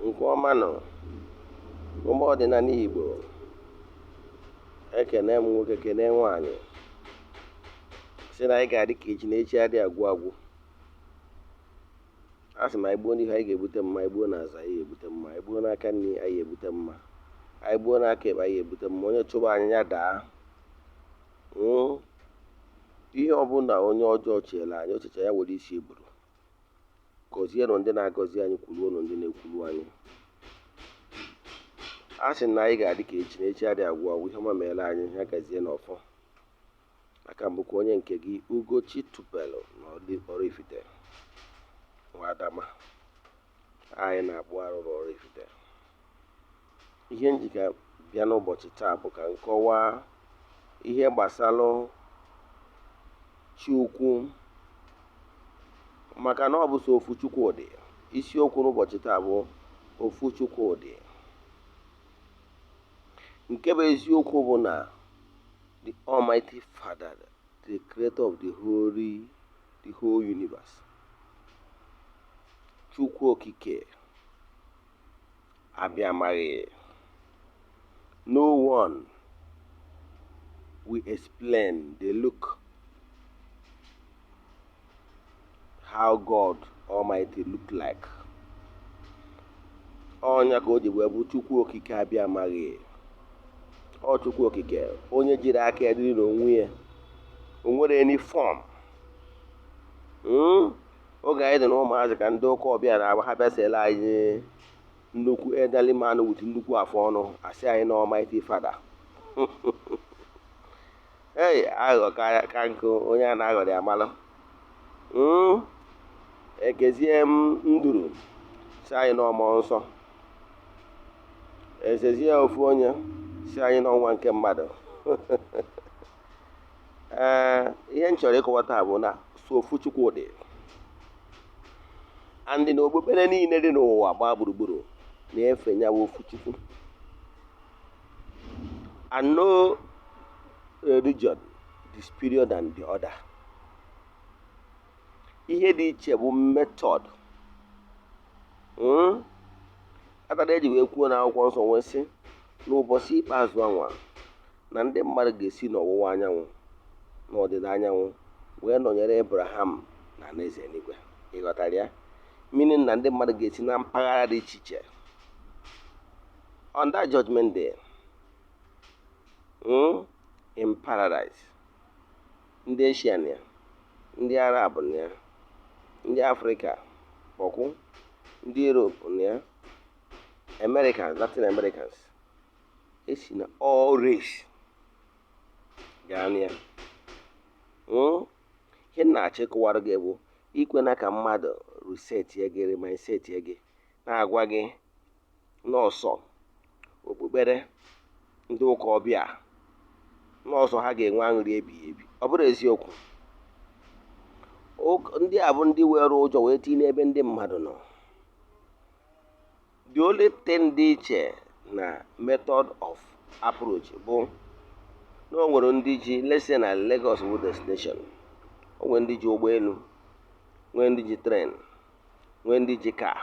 Nke ọma nọ ụmụ ọdịnala Igbo, ekene m nwoke, kene nwaanyị, sị na anyị ga-adị ka echi na echi adịghị agwụ agwụ. A sị ma anyị gbuo n'ihu, anyị ga-ebute mma. Anyị gbuo n'azụ, anyị ga-ebute mma. Anyị gbuo n'aka nri, anyị ga-ebute mma. Anyị gbuo n'aka ekpe, anyị ga-ebute mma. Onye chụba anyị, ya daa. Ihe ọbụla onye ọjọọ chere anyị, ochiche ya were isi eburu. Gọzienụ ndị na-agọzi anyị, kwuluonụ ndị na-ekwulu anyị. A sị na anyị ga-adị ka echi na echi adịghị agwụ agwụ. Ihe ọma meere anyị, ya gazie n'ọfọ. Aka mbụkwa onye nke gị, Ugochi Tubelu na Oraifite nwa Adama. Anyị na-akpụ arụrụ Oraifite. Ihe njika bịa n'ụbọchị taa bụ ka m kọwaa ihe gbasalụ chi ukwu, maka na ọ bụ so ofu Chukwu dị. Isiokwu n'ụbọchị taa bụ ofu Chukwu dị. Nke bụ eziokwu bụ na the Almighty Father, the creator of the whole universe, Chukwu Okike abịamaghị, no one will explain the look, how God Almighty look like. Ọnya ka o ji wee bụ Chukwu Okike abịamaghị. Ọ Chukwu Okike onye jiri aka ya dịrị n'onwe ya, o nwere any form. Oge anyị dị na ụmụazị, ka ndị ụka ọbịa na-agba ha bịasịla anyị nnukwu elderly man with nnukwu afọ ọnụ, asị anyị na Almighty Father. Ei, aghụghọ ka nkụ, onye a na-aghọrị amalụ. Ekezie m nduru, si anyị n'ọmọ nsọ. Ezezie ofu onye, si anyị n'ọnwa nke mmadụ. Ee, ihe m chọrọ ịkọwa taa bụ na so ofu Chukwu dị, and na okpukpere niile dị n'ụwa gbaa gburugburu na-efe ya bụ ofu Chukwu, and no religion is superior than the other. Ihe dị iche bụ method. Atara eji wee kwuo n'akwụkwọ nsọ wee sị n'ụbọchị ikpeazụ anwa na ndị mmadụ ga-esi n'ọwụwa anyanwụ na ọdịda anyanwụ wee nọnyere Abraham na alaeze eluigwe. Ị ghọtara ya? Meaning na ndị mmadụ ga-esi na mpaghara dị iche iche on that judgment day, in paradise. Ndị Asia na ya, ndị Arab na ya, ndị Afrịka kpọkwụ, ndị Europe na ya, Americans, Latin Americans, esi na all race gaa na ya. Ihe m na-achọ ịkọwara gị bụ ikwena ka mmadụ reset gị, mindset gị, na-agwa gị nọọsọ okpukpere ndị ụka ọbịa, nọọsọ ha ga-enwe aṅụrị ebighị ebi. Ọ bụrụ eziokwu, ndị a bụ ndị were ụjọ wee tinye n'ebe ndị mmadụ nọ. The only thing dị iche na method of approach bụ na o nwere ndị ji, let's say na Lagos bụ destination, o nwere ndị ji ụgbọelu, nwee ndị ji train, nwee ndị ji car,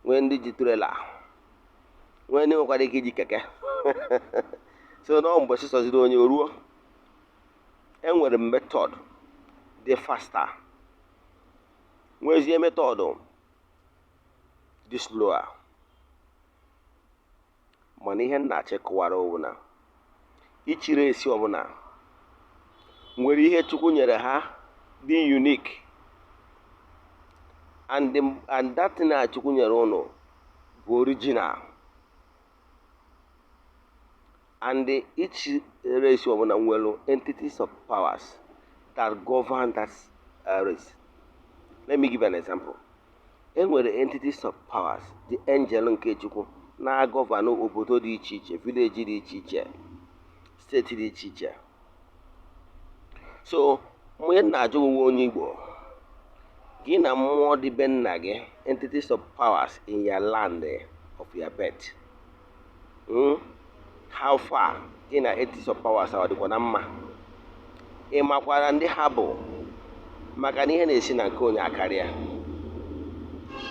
nwee ndị ji trailer, nwee ndị nwekwara ike iji keke. So na mgbe sịsọziri onye ruo, enwere method dị faster, nwezie method dị slower. Mana ihe m na-achọ ịkọwara bụ na ichiri esi ọbụla nwere ihe Chukwu nyere ha dị unique, and that thing a Chukwu nyere ụnụ bụ original. And each race ọbụla nwere entities of powers that govern that race. Let me give an example. E nwere entities of powers, the angel nke Chukwu na-agovern obodo dị iche iche, village dị iche iche, steeti dị iche iche. So onye na-ajụ onwe onye Igbo gị na mmụọ dị be nna gị, entities of powers in your land of your birth, How far gị na entities of powers ọ dịkwa na mma? Ị makwara ndị ha bụ? Maka na ihe na-esi na nke onye akarịa.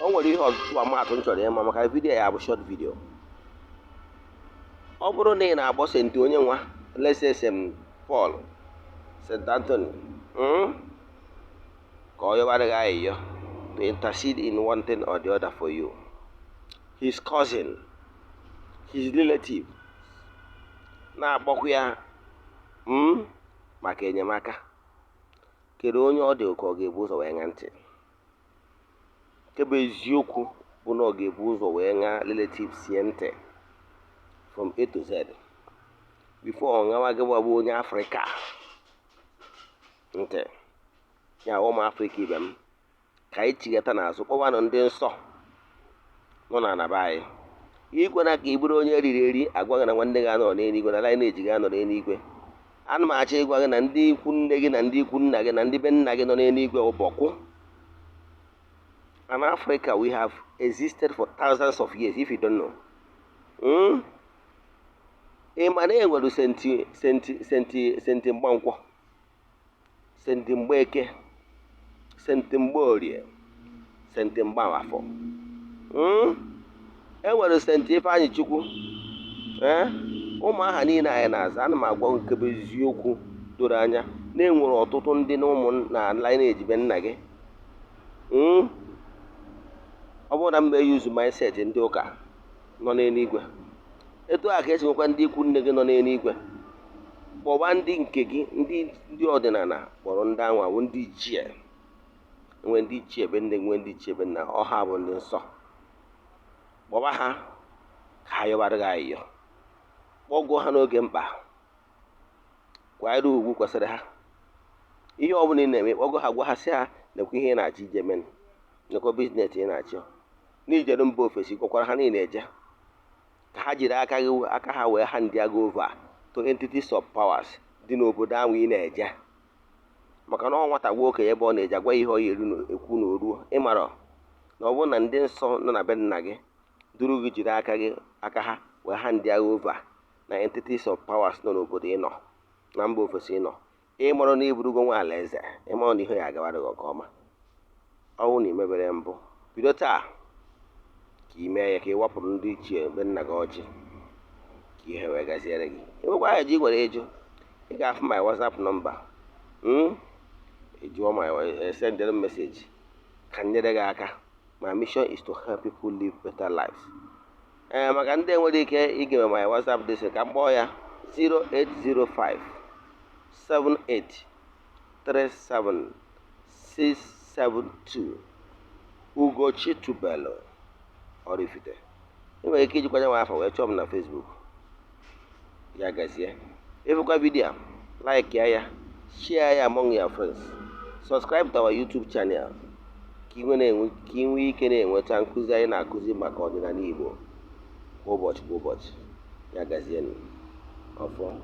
O nwere ihe ọtụtụ amaatụ m chọrọ ịma, maka video ya bụ short video. Ọ bụrụ na ị na-akpọ saint onye nwa, let's say St. Paul, St. Anthony, ka ọ yọbara gị ayịyọ to intercede in one thing or the other for you, his cousin, his relative na-akpọkwa ya maka enyemaka, kedu onye ọ dị ka ọ ga-ebu ụzọ wee ṅaa ntị? Nke bụ eziokwu bụ na ọ ga-ebu ụzọ wee ṅaa relatives sie ntị from A to Z before ọ ṅawa gị bụ onye Afrịka ntị. Ya, ụmụ Afrịka ibe m, ka anyị chigata n'azụ, kpọbanụ ndị nsọ nọ na anaba anyị. Ikwena ka ị bụrụ onye eriri eri agwa gị na nwanne gị anọrọ n'eluigwe, na lineage gị anọrọ n'eluigwe. Ana m achọ ịgwa gị na ndị ikwu nne gị na ndị ikwu nna gị na ndị be nna gị nọ n'eluigwe ụbọkwụ. And Africa, we have existed for thousands of years, if you don't know. Ị ma na e nwere Saint Mgbankwọ, Saint Mgbeke, Saint Mgbeorie, Saint Mgbawafọ? E nwere Saint Ifeanyị Chukwu. Ee, ụmụ aha niile anyị na-aza, ana m agwa nke bụ eziokwu doro anya na enwere ọtụtụ ndị na ụmụ na lineage be nna gị. Ọ bụrụ na m use mindset ndị ụka nọ n'eluigwe, etu a ka esi nwekwa ndị ikwu nne gị nọ n'eluigwe. Kpọba ndị nke gị, ndị ọdịnala kpọrọ ndị anwa bụ ndị ichie. Nwe ndị ichie be nne, nwe ndị ichie be nna, ọha bụ ndị nsọ. Kpọba ha ka ha yọbara gị ayịyọ. Kpọgụọ ha n'oge mkpa, kwanyere ugwu kwesịrị ha. Ihe ọ bụla ị na-eme, kpọgụ ha, gwa ha, sị ha nekwa ihe ị na-achọ ije men, nekwa business ị na-achọ n'ijeru mba ofesi. Gwakwara ha niile eje ka ha jiri aka gị, aka ha wee hand gị over to entities of powers dị n'obodo ahụ ị na-eje, maka na ọ nwata gwa okenye ebe ọ na-eje, agwa ihe ọ ya eru ekwu na oruo. Ịmara na ọ bụrụ na ndị nsọ nọ na be nna gị duru gị, jiri aka gị, aka ha wee hand gị over na entities of powers nọ n'obodo ị nọ, na mba ofesi ị nọ, ịmarụ na iburugo nwa ala eze, ịmarụ na ihe ya agawara gị nke ọma. Ọ bụrụ na ị mebere mbụ, bido taa ka ị mee ya, ka ị wapụrụ ndị ichie be nna gị ọjị, ka ihe wee gaziere gị. Enwekwa ajụjụ ị nwere ịjụ, ị ga-afụ my WhatsApp number, ị jụọ ma sendere m message ka m nyere gị aka. My mission is to help people live better lives. Ee, maka ndị nwere ike ige my WhatsApp dịsị, ka m kpọọ ya: 0805 78 37 672. Ugochi Tubelu Oraifite. Ị nwere ike ijikwa nyanwa afa wee chọọ m na Facebook. Ya gazie. Ịfụkwa video a, like ya, share ya among your friends, subscribe to our YouTube channel ka ị nwee ike na-enweta nkụzi anyị na-akụzi maka ọdịnala Igbo kwa ụbọchị kwa ụbọchị. Ya gazienụ. Ọfọ.